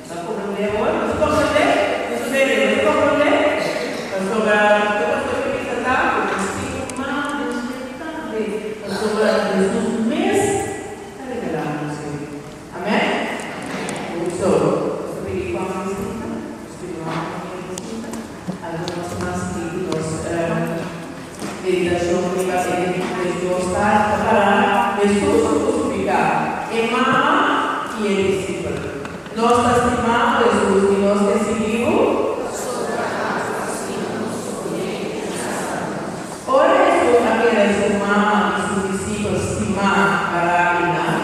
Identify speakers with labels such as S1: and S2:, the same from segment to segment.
S1: Nos a komprondé awor? Nos a komprondé? Nos a bebe? Nos a komprondé? Pasobra loke Pastor ke bisa ta ku nos tin ku mama den su tambe, pasobra Jesus mes ta regalá nos e. Amèn? Goed zo. Nos ta pidi Juan un bisita. Nos pidi Juan un bisita. Algo nos mas di ku nos meditashon riba e 32 ta pará Jesus krusifiká, e mama i e disipel. Nos ta stima Jesus i nos ke sigui bo. Ora Jesus a mira su mama i su disipel stimá pará einan,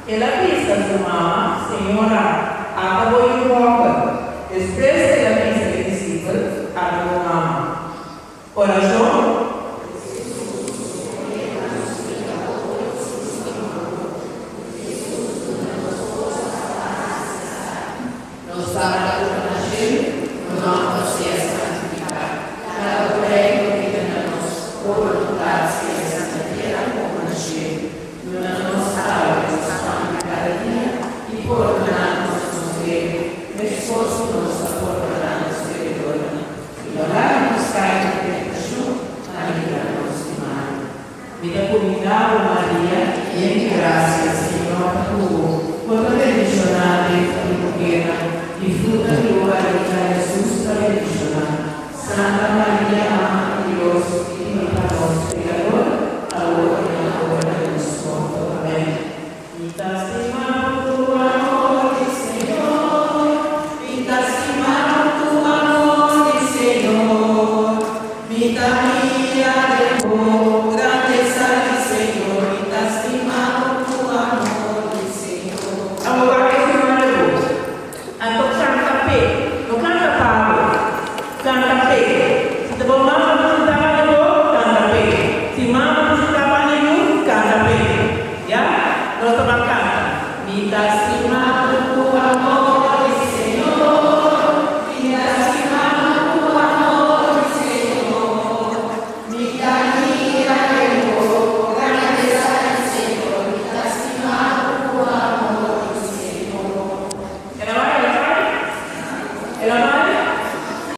S1: El a bisa su mama, Señora, ata bo yu hòmber. Despues el a bisa e disipel, Ata bo mama. Orashon. Nos ta.